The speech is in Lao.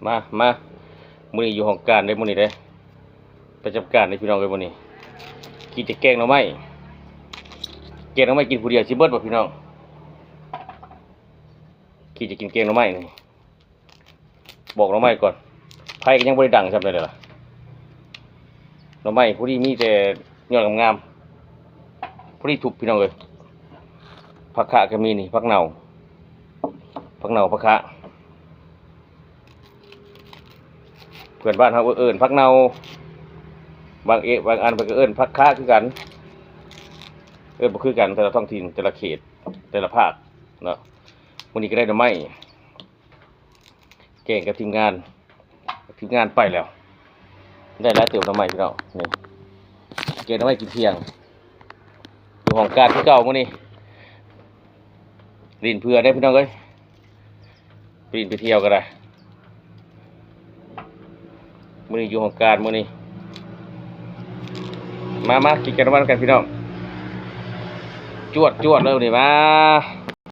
ມາ ມາ ມື້ນີ້ຢູ່ຫ້ອງການເດ້ ມື້ນີ້ເດ້ ປະຈຳການເດ້ພີ່ນ້ອງເອີຍ. ມື້ນີ້ກິນແຕ່ແກງໜໍ່ໄມ້ ແກງໜໍ່ໄມ້ກິນຜູ້ດຽວຊິເບິດບໍ່ພີ່ນ້ອງ? ຄິດຈະກິນແກງໜໍ່ໄມ້ນີ້ ປອກໜໍ່ໄມ້ກ່ອນ. ໄຟກໍຍັງບໍ່ໄດ້ດັງຊ່ຳໃດເລີຍລະ. ໜໍ່ໄມ້ພໍດີມີແຕ່ຍອດງາມໆ ພໍດີທຸບພີ່ນ້ອງເອີຍ. ຜັກຄະກໍມີນີ້ ຜັກເນົ່າ ຜັກເນົ່າ ຜັກຄະ ເພື່ອນບ້ານເຮົາເອີ້ນຜັກເນົ່າ ບາງເອ ບາງອັນເພິ່ນກໍເອີ້ນຜັກຄະຄືກັນ. ເອີ້ນບໍ່ຄືກັນ ແຕ່ລະທ້ອງຖິ່ນ ແຕ່ລະເຂດ ແຕ່ລະພາກເນາະ. ມື້ນີ້ກໍໄດ້ໜໍ່ໄມ້ ແກງກັບທີມງານ ທີມງານໄປແລ້ວ ໄດ້ຫຼາຍເຕີບໜໍ່ໄມ້ພີ່ນ້ອງ. ນີ້ແກງໜໍ່ໄມ້ກິນທ່ຽງ ຢູ່ຫ້ອງການຄືເກົ່າມື້ນີ້. ຫຼິ້ນເພື່ອເດ້ພີ່ນ້ອງເອີຍ ໄປຫຼິ້ນໄປທ່ຽວກໍໄດ້. ມື້ນີ້ຢູ່ຫ້ອງການມື້ນີ້. ມາ ມາ ກິນແກງໜໍ່ໄມ້ນຳກັນພີ່ນ້ອງ ຈວດໆ ເລີຍມື້ນີ້ ມາ.